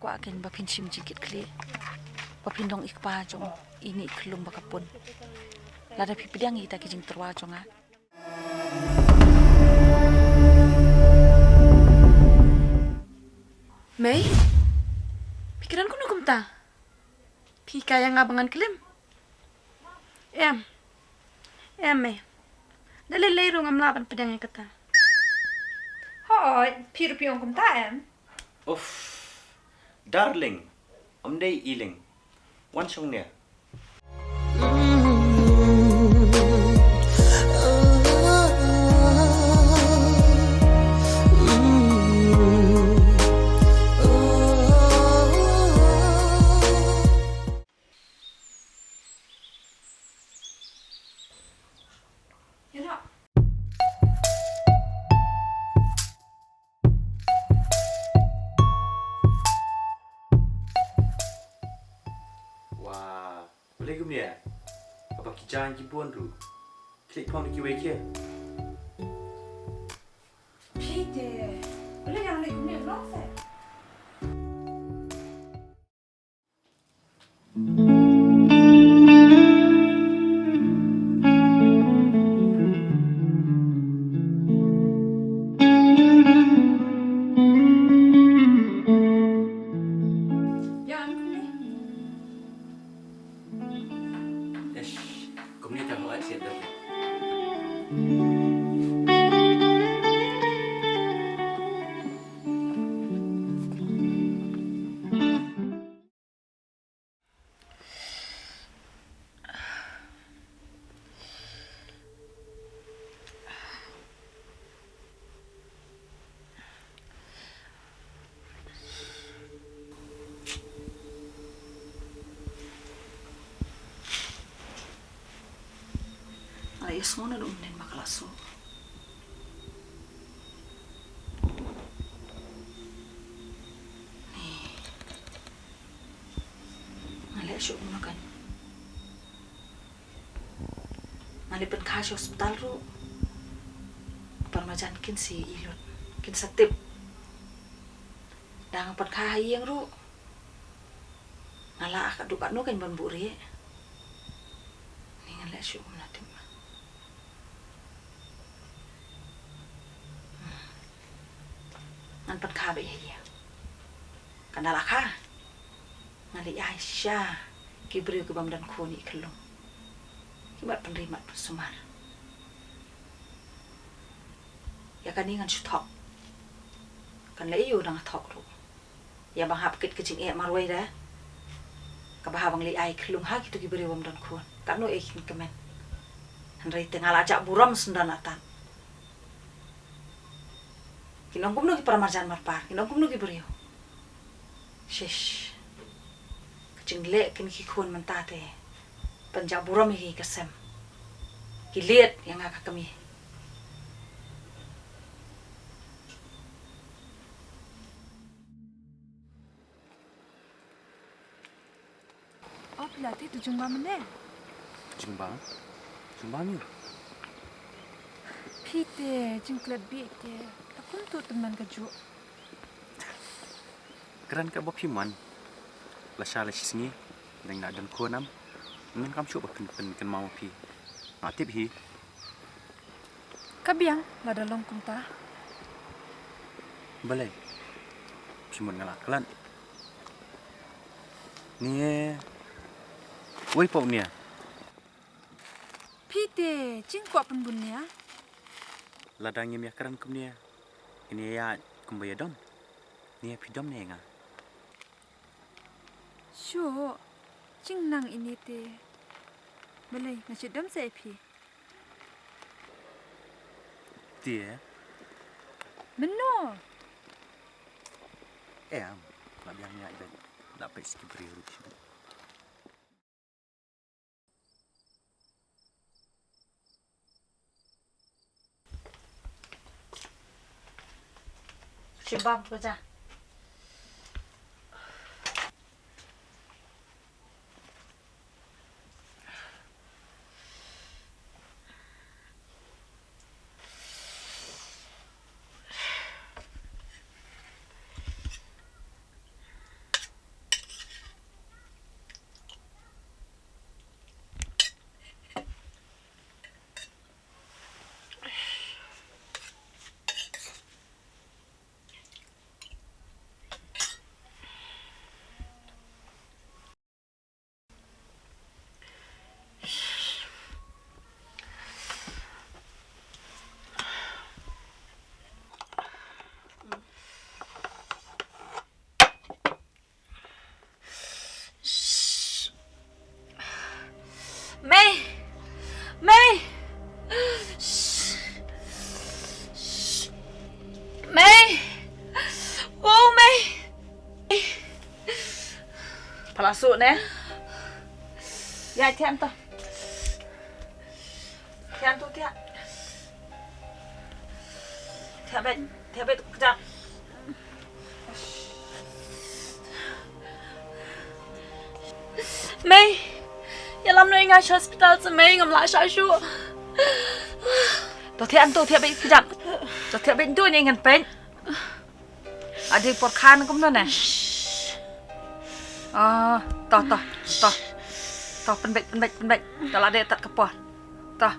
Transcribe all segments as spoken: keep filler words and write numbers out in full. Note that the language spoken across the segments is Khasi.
Kwah kein ba phin shim jingkitkhlieh, ba phin long i kpa jong ine i khyllung ba ka pun. Lada phi pdiang ïa kita ki jingtyrwa jong nga. Mei, phi kren kumno kumta? Phi hikai ïa nga ba ngan klim? Em. Em, Mei. Da lei lei ruh ngam lah ban pdiang ïa kata. Hooid, phi ruh phi ong kumta em? Uff, darling, ym dei iling. Wan shong nia. Wah, balei kumne? Kaba ki jaiñ ki bun ruh. Klik phong da kiwei ki. Phi te, balei dang leh kumne long se? Ish, kumne te hooid shet da. Nga la ïohsngew naduh mynnin ba ka la suk. Ni. Nga leh shuh kumno kan. Nga leh pynkha sha hospital ruh. Para marjan kin sa ïohi lut. Kin sa tip. Dang pynkha ha ïing ruh. Nga lah ka duk katno kan ban buhrieh. Ni ngan leh shuh kumno tip. Ngan pynkha beit ha ïing. Kan da la kha. Nga leit ai sha ki briew ki bym don khun ïa i khyllung. Ki mat pynri mat pynsumar. Ïa kane ngan shu thok. Kan leh ïa u dang thok ruh. Ïa bang hap kit ka jingeh marwei da. Kaba hap bang leit ai khyllung ha kito ki briew bym don khun. Katno eh kin kmen. Hynrei te nga la jah burom sendon atan. Kin ong kumno ki para marjan marpar, kin ong kumno ki briew. Shish. Ka jingleh kin ki khun mynta te. Pynjah burom ïa ki ka sem. Ki liet ïa nga ka kmie. O phi la tip tu jingbam ne? Jingbam? Jingbam ïa? Phi te jingklet bih te. Ta kum tu tymmen ka juk. Kren kaba phi mon. Lashai lashisngi. Dang la don khun am. Ngan kam shuh ba phin phin kynmaw phi. Nga tip hi. Ka biang lada long kumta. Balei? Phi mut nga la klet. Ni. Wei pok nia. Phi te jingkwah pynbun nia. Lada ngim ïakren kumne. Ine ïa kumba ïa dom. Nia phi dom ne nga. Shuh, jingnang ine te. Balei nga shu dom sa ïa phi. Te. Mynno? Em, la biang ïa i bad la peit sa ki briew ruh. Shim bam tu ka ja. Pala su ne. Ya, thian to. Thian to, thian. Thian bet, thian bet kejap. Mei, ïalam noh ïa nga sha hospital sa Mei, ngam lah shah shuh. To thiah to thiah beit kjat. To thiah beit to ne ngan peit. Ade por khan kumno ne. Ah, to to to. To pynbeit pynbeit pynbeit. To la dei tat ka por. To.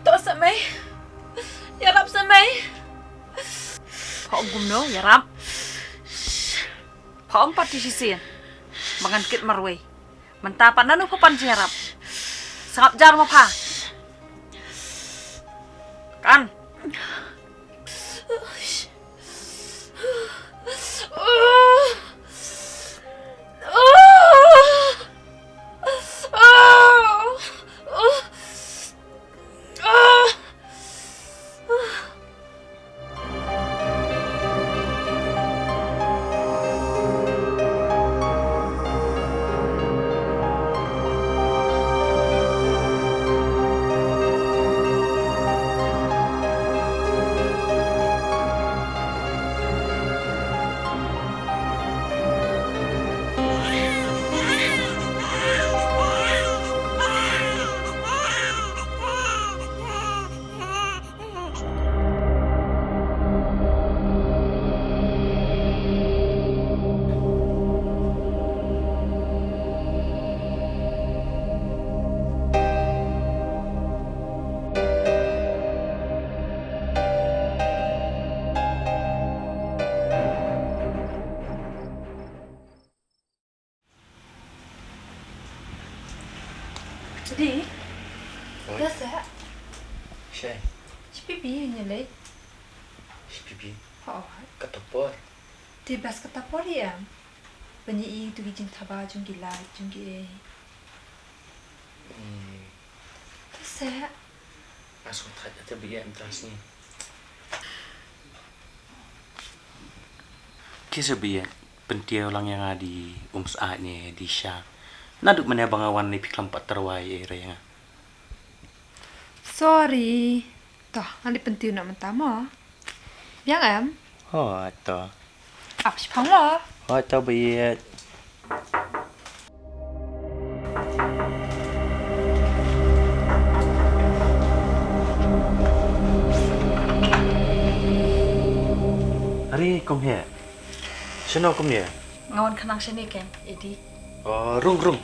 To sa Mei. Ïarap sa Mei. Pha ong kumno ïarap. Pha ong pat shisien ba ngan kit marwei. Mynta pat nanu pha pan jingïarap. Sngap jar ma pha. Kan. Dei. Oi. Ïa sa. Shei. Shi pipi ïa ngi lei. Shi pipi. Ho. Kata por. Te bas kata por ïa em. Ban ïa i tu ki jingthaba jong ki lait jong ki ei. Hmm. Ïa sa. Nga sngewthuh ïa te ba ïa em tang sngi. Ki sa ba ïa pyntiaw lang ïa nga di um sa ne di sha. Naduh mynne ba nga wan ne phi khlem pat tyrwa ïa re ïa nga. Sorry. To, ngan dei pyntiaw na mynta mo. Biang em? Ho, to. Ap shipang mo. Ho, to ba ïa. Ari, kum he. Shano kum he? Nga wan khnang shane ken, Edi. Oh, rung, rung.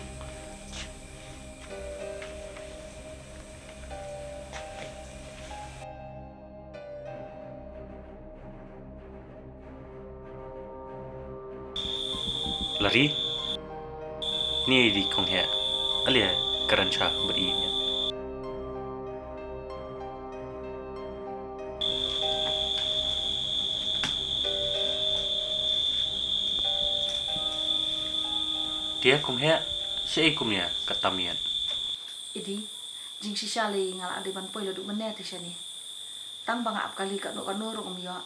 Lari. Ni di kong he. Alia karan cha bad i nia. Tia kong he. Shaei kum nia ka tam ïa. Edi, jingshisha lei nga la dei ban poi la duh mynne te shane. Tang ba nga ap kali katno katno ruh ngam ïoh.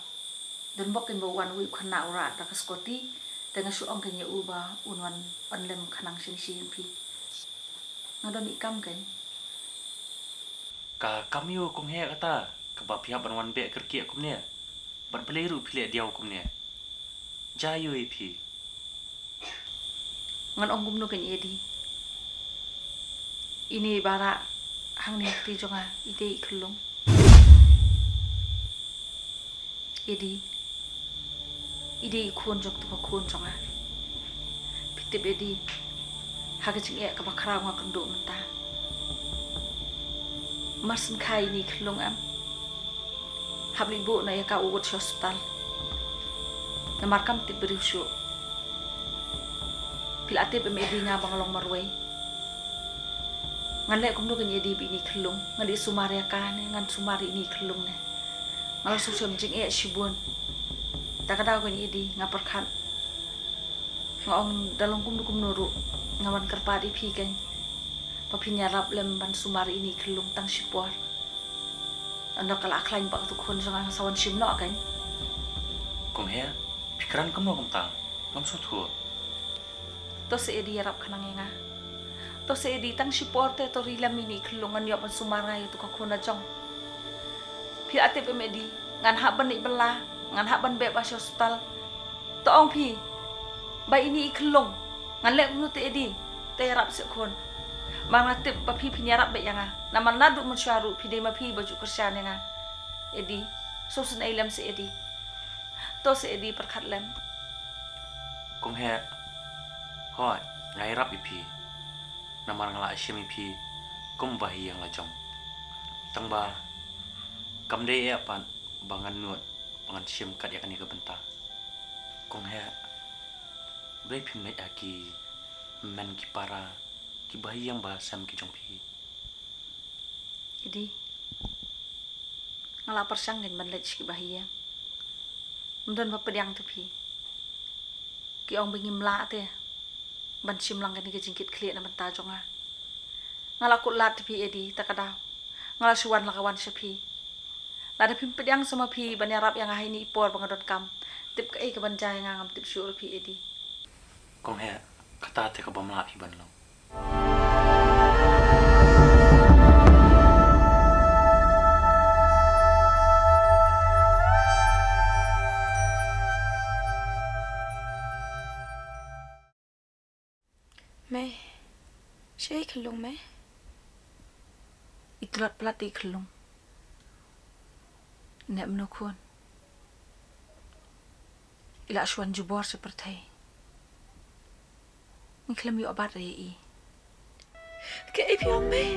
Don bok ken ba wan uwei u khynnah u rah da ka scooty, te nga shu ong ken ïa u ba un wan pynlem khnang shane shi ïa phi. Nga don i kam ken. Ka kam ïa u kong he kata, kaba phi hap ban wan beh kyrkieh kumne. Bad balei ruh phi leh diaw kumne. Ja ïa u ïa phi. Ngan ong kumno kein Edi. Ine i ba rah hangne ha kti jong nga i dei i khyllung. Edi. I dei i khun jong kata ka khun jong nga. Phi tip Edi. Ha ka jingeh kaba khraw nga kynduh mynta. Mar syn kha ine i khyllung em. Hap leit buh noh ïa ka u wut sha hospital. Namar kam tip briew shuh. Phi la tip em Edi nga ba nga long marwei. Ngan leh kumno kein Edi ba ine i khyllung. Ngan leit sumar ïa ka ne ngan sumar ïa ine i khyllung ne. Nga la sngewsih jingeh shibun. Ta ka daw kein Edi nga pyrkhat. Nga ong da long kumno kumno ruh nga wan kyrpad ïa phi kein. Ba phin ïarap lem ban sumar ïa ine i khyllung tang shipor. Ynda ka la khlaiñ bad katu khun jong nga sa wan shim noh kein. Kong he, phi kren kumno kumta? Ngam sngewthuh. To se Edi ïarap khnang ïa nga. To se Edi, tang shipor te to ri lem ïa ine i khyllung, ngan ïoh ban sumar nga ïa uto ka khun la jong. Phi la tip em Edi, ngan hap ban leit bylla, ngan hap ban beh ba sha hospital. To ong phi ba ine i khyllung, ngan leh kumno te Edi? Te ïarap seh khun. Ba nga tip ba phi phin ïarap beit ïa nga. Namar naduh mynshuwa ruh phi dei ma phi ba ju kyrshan ïa nga. Edi, sngewsynei lem se Edi. To se Edi, pyrkhat lem. Kong Heh, hooid, nga ïarap ïa phi. Namar nga la shim ïa phi kum ba hi ïa nga la jong. Tang ba kam dei eh pat ba ngan nud ba ngan shim kat ïa kane ka bynta. Kong Heh, balei phim leit ha ki hynmen ki para, ki bahaïing bahasem ki jong phi? Edi, nga la pyrshang kein ban leit sha ki bahaïing. Ym don ba pdiang te phi. Ki ong ba ngim lah te ban shim lang kane ka jingkitkhlieh na bynta jong nga. Nga la kut lad te phi Edi, ta ka daw nga la shu wan la ka wan sha phi. Lada phim pdiang sa ma phi ban ïarap ïa nga ha ine i por ba nga donkam, tip kaei kaban jia ïa nga ngam tip shuh ruh phi Edi. Kong Heh, kata te ka bym lah phi ban long. Mei, shaei khyllung Mei? I tlot palat i khyllung. Nep mano khun? I la shu wan jubor sha pyrthei. Ngi khlem ïoh bat re i. Kaei phi ong Mei?